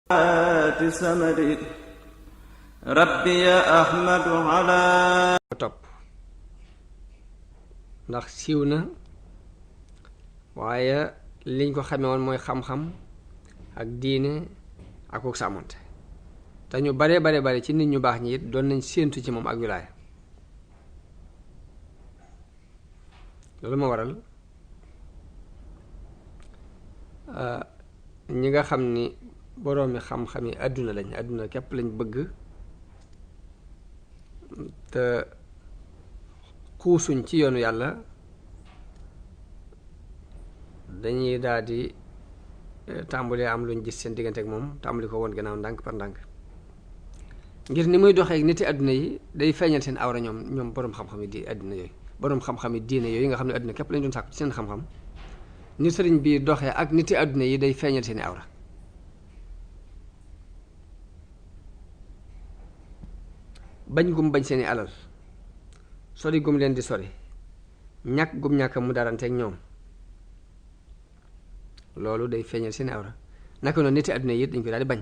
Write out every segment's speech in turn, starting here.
samadi rabbi ya ahmadu ala topp ndax siiw na waaye liñ ko xamee woon mooy xam-xam ak diine ak ko sàmmante te ñu bare ci nit ñu baax ñi it doon nañ séentu ci moom ak wilaaya loolu ma waral ñi nga xam ni boroomi xam-xam yi àdduna képp lañ bëgg te xuusuñ ci yoonu yàlla dañuy daldi tàmbulee am luñ gis seen diggante ak moom tàmbali ko woon gannaaw ndànk par ndànk ngir ni muy doxee niti àdduna yi day feeñal seen awra ñoom boroom xam-xam yi di àdduna yooyu boroom xam-xam yi diine yooyu nga xam ne àdduna képp lañ doon sàkku ci seen xam-xam ni sëriñ bi doxee ak niti àdduna yi day feeñal seeni awra bañ gum bañ seeni alal sori gum leen di sori ñàkk gum ñàkk mu daranteeg ñoom loolu day feeñal seeni awra naka noonu niti àdduna yi dañ koy daal di bañ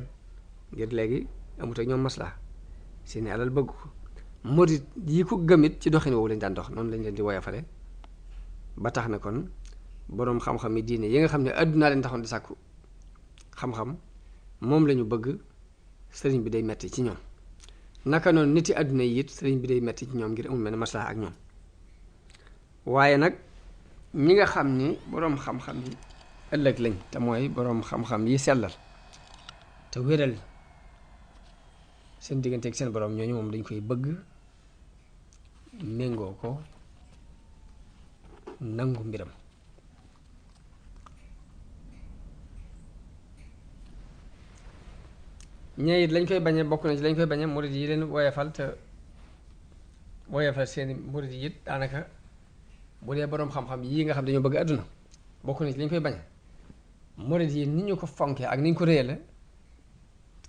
ngir léegi amut ak ñoom maslaa seeni alal bëgg ko murit yi ko gëmit ci doxin woowu lañ daan dox noonu lañ leen di woyafale ba tax na kon boroom xam-xam yi diine yi nga xam ne àdduna leen taxoon di sàkku xam-xam moom lañu bëgg sëriñ bi day metti ci ñoom naka noonu niti àdduna yi it sëriñ bi day metti ci ñoom ngir amul mel ne maslaa ak ñoom waaye nag ñi nga xam ni boroom xam-xam yi ëllëg lañ te mooy boroom xam-xam yi sellal te wéral seen diggante ak seen boroom ñooñu moom dañ koy bëgg méngoo ko nangu mbiram ñee it lañ koy bañe bokk na ci lañ koy bañe murid yi leen woyefal te woyefal seeni murid yi it daanaka bu dee boroom xam-xam yii nga xam dañoo bëgg àdduna bokk na ci lañ koy bañe murid yi ni ñu ko fonkee ak ni ñu ko réyale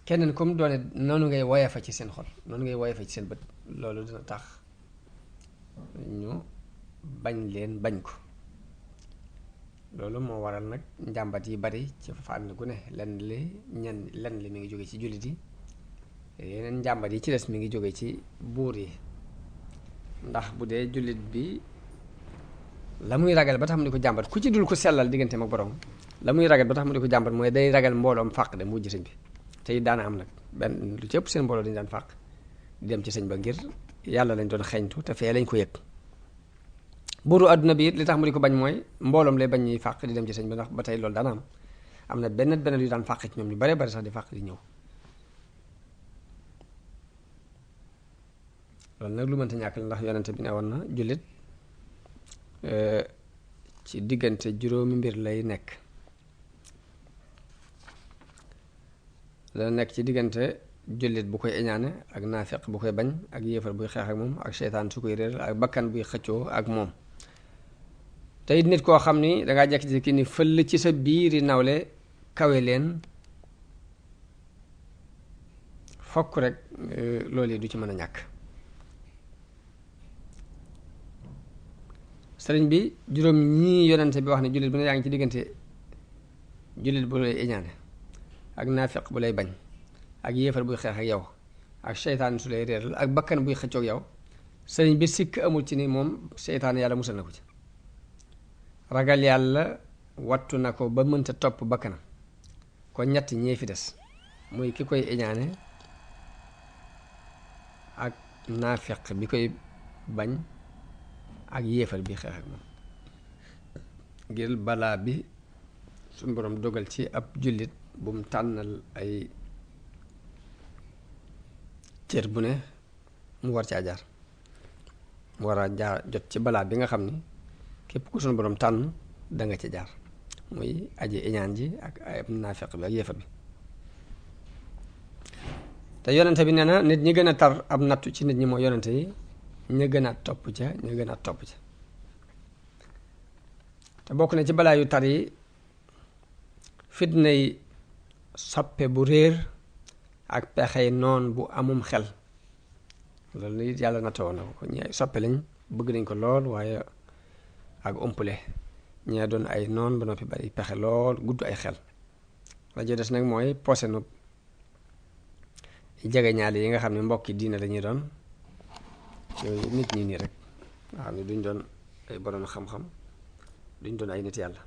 kenn comme doone noonu ngay woyefa ci seen xol noonu ngay woyefa ci seen bët loolu dina tax ñu bañ leen bañ ko loolu moo waral nag njàmbat yi bari ci fànn gu ne lenn li mi ngi jóge ci jullit yi yeneen njàmbat yi ci des mi ngi jóge ci buur yi ndax bu dee jullit bi la muy ragal ba tax mu di ko jàmbat ku ci dul ko sellal digganteem ak borom la muy ragal ba tax mu di ko jàmbat mooy day ragal mbooloom fàq dem wujj sëñ bi te it daana am nag benn lu ci ëpp seen mbooloo dañu daan fàq di dem ci sëñ ba ngir yàlla lañ doon xeeñtu te fee lañ ko yëg buuru àdduna bi it li tax mu di ko bañ mooy mbooloom lay bañ ñuy fàq di dem ci sëñ bi ndax ba tey loolu daana am na benn yu daan fàq ci ñoom ñu bare sax di fàq di ñëw loolu nag lu mënta ñàkk la ndax yonente bi ne woon na jullit ci diggante juróomi mbir lay nekk dana nekk ci diggante jullit bu koy iñaane ak naafeq bu koy bañ ak yéefar buy xeex ak moom ak seytaan su koy réer ak bakkan buy xëccoo ak moom te it nit koo xam ni dangaa jekki-jekki ni fëll ci sa biiri nawle kawe leen fokk rek loolu yi du ci mën a ñàkk sëriñ bi juróom ñii yonente bi wax ne jullit bu ne yaa ngi ci diggante jullit bu lay iñaane ak naafeq bu lay bañ ak yéefar buy xeex ak yow ak seytaan su lay réeral ak bakkan buy xëccoog yow sëriñ bi sikk amul ci ni moom seytaan yàlla musal na ko ci ragal yàlla wattu na ko ba mënta topp bakkanam kon ñett ñee fi des muy ki koy iñaane ak naafeq bi koy bañ ak yéefar bi xeex ak moom ngir balaa bi suñu boroom dogal ci ab jullit bu mu tànnal ay cër bu ne mu war caa jaar mu war a jaar jot ci balaa bi nga xam ni képp ku suñu boroom tànn danga ci jaar muy aji iñaan ji ak ay naafeq bi ak yéefar bi te yonente bi nee na nit ñi gën a tar ab nattu ci nit ñi mooy yonente yi ña gën a topp ca te bokk na ci balaa yu tar yi fitna yi soppe bu réer ak pexey noon bu amum xel loolu it yàlla nattoo na ko ñi ay soppe lañ bëgg nañ ko lool waaye ak umpule ñee doon ay noon ba noppi bari pexe lool gudd ay xel rajo des nag mooy posenu jege ñaale yi nga xam ne mbokki diine lañuy doon yooyu nit ñi nii rek nga xam ne duñ doon ay borom xam-xam duñ doon ay nit yàlla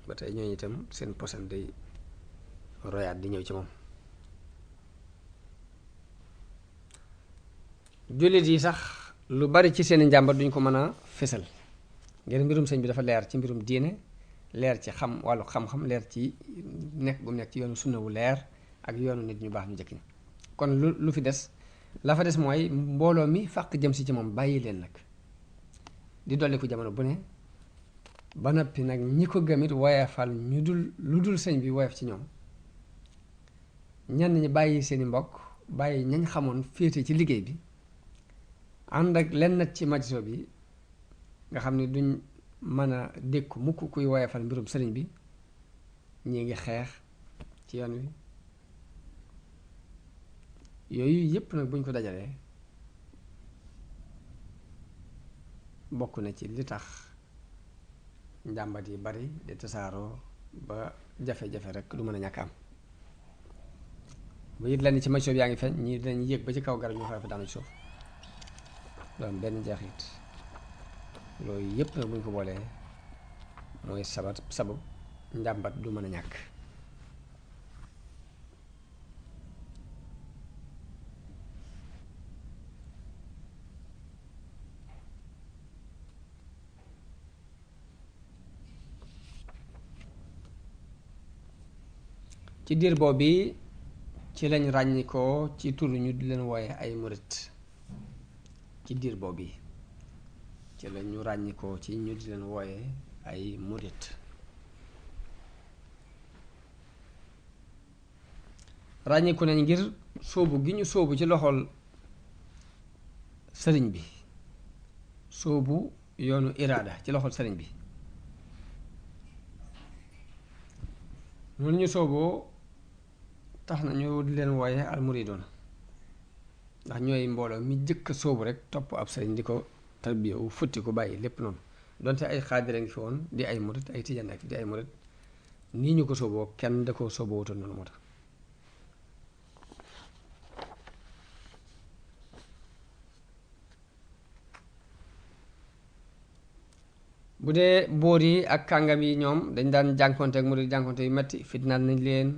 ba tey ñooñu itam seen posan day royaat di ñëw ci moom. jullit yi sax lu bari ci seeni njàmbat duñ ko mën a fésal ngir mbirum sëñ bi dafa leer ci mbirum diine leer ci xam wàllu xam-xam leer ci nekk bu mu nekk ci yoonu sunna wu leer ak yoonu nit ñu baax ñu njëkk ñi kon lu fi des la fa des mooy mbooloo mi fàq jëm si ci moom bàyyi leen nag di dolli ko jamono bu ne ba noppi nag ñi ko gëmit woyefal ñu dul lu dul sëñ bi woyef ci ñoom ñenn ñi bàyyi seeni mbokk bàyyi ñañ xamoon féete ci liggéey bi ànd ak lenn nag ci majso bi nga xam ne duñ mën a dékku mukk kuy woyefal mbirum sëriñ bi ñi ngi xeex ci yoon wi yooyu yépp nag buñ ko dajalee bokk na ci li tax njàmbat yi bari di tasaaroo ba jafe-jafe rek du mën a ñàkk am bu it lenn ci majso bi yaa ngi feeñ ñii dinañ yéeg ba ci kaw garab ñu xaw fi daanu ci suuf doon benn jeexit loolu yépp nag buñ ko boolee mooy sabab njàmbat du mën a ñàkk. ci diir boobu ci lañ ràññikoo ci tur ñu di leen wooye ay murit ci diir boobu ci lañu ràññikoo ci ñu di leen wooye ay murit ràññiku nañ ngir sóobu gi ñu sóobu ci loxol sëriñ bi sóobu yoonu iraada ci loxol sëriñ bi noonu ñu sooboo tax na ñu di leen wooye almuridoon ndax ñooy mbooloo mi jëkk sóobu rek topp ab sëriñ di ko tarbiya wu futti ko bàyyi lépp noonu donte ay xaadira ngi fi woon di ay murit ay tijaan ak di ay murit nii ñu ko sooboo kenn da ko sooboo wutoon noonu moo tax bu dee boor yi ak kàngam yi ñoom dañ daan jànkonte ak murid jànkonte yu metti fitnaal nañ leen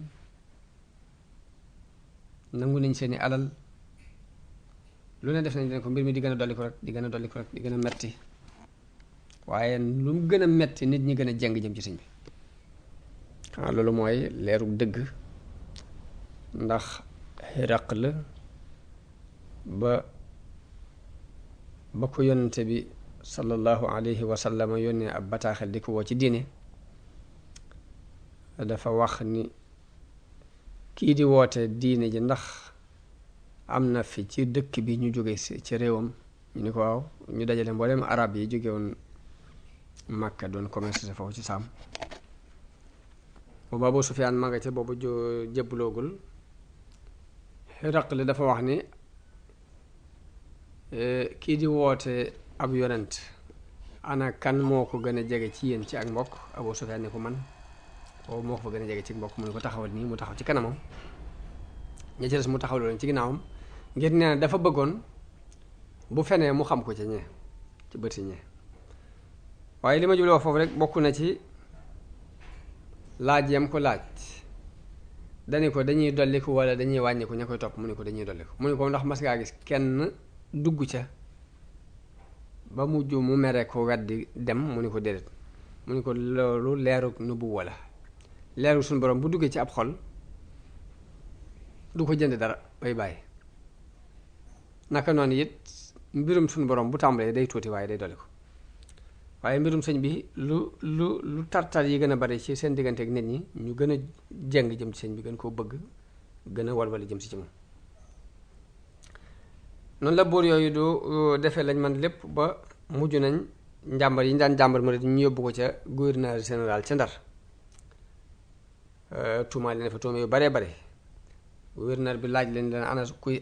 nangu nañ seeni alal lu ne def nañ leen ko mbir mi di gën a dolli ko rek di gën a dolli ko rek di gën a metti waaye lu mu gën a metti nit ñi gën a jeng jëm ci sëñ bi xanaa loolu mooy leeru dëgg ndax xiraq la ba ko yonente bi sallallahu alayhi wa sallam yónnee ab bataaxel di ko woo ci diine dafa wax ni kii di woote diine ji ndax am na fi ci dëkk bi ñu jóge ci réewam ñu ni ko waaw ñu dajale mboolem arab yi jóge woon Makka doon commerce foofu ci Saam boobu Abu Sufyaan ma nga ca boobu jébbuloogul Hiraql dafa wax ni kii di woote ab yonent ana kan moo ko gën a jege ci yéen ci ak mbokk Abu Sufyaan ni ko man boobu moo ko fa gën a jege ci mbokk mu ne ko taxawal nii mu taxaw ci kanamam ña ci des mu taxaw loolu ci ginnaawam ngir nee na dafa bëggoon bu fenee mu xam ko ci ñee ci bëti ñee waaye li ma jubloo foofu rek bokk na ci laaj yam ko laaj dani ko dañuy dolliku wala dañuy wàññiku ña koy topp mu ne ko dañuy dolliku mu ne ko ndax mas ngaa gis kenn dugg ca ba mujj mu mere ko weddi dem mu ni ko déedéet mu ni ko loolu leeru nubuwa la leeru suñu borom bu duggee ci ab xol du ko jënd dara bay bàyyi naka noonu it mbirum suñu borom bu tàmbalee day tuuti waaye day dolli ko waaye mbirum sëñ bi lu tartar yi gën a bari ci seen diggante ak nit ñi ñu gën a jeng jëm ci sëñ bi gën koo bëgg gën a walwali jëm si ci moom noonu la buur yooyu du defee lañ man lépp ba mujj nañ njàmbar yi ñu daan jàmbar murid ñu yóbbu ko ca gouverneur général ca Ndar tuumaal leen fa tuuma yu baree bare gouverneur bi laaj leen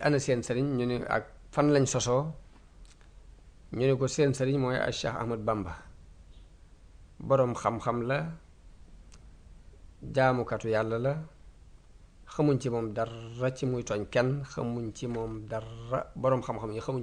ana seen sëriñ ñu ne ak fan lañ sosoo ñu ne ko seen sëriñ mooy a Cheikh Ahmad Bamba boroom xam-xam la jaamukatu yàlla la xamuñ ci moom dara ci muy tooñ kenn xamuñ ci moom dara boroom xam-xam yi xamuñ ci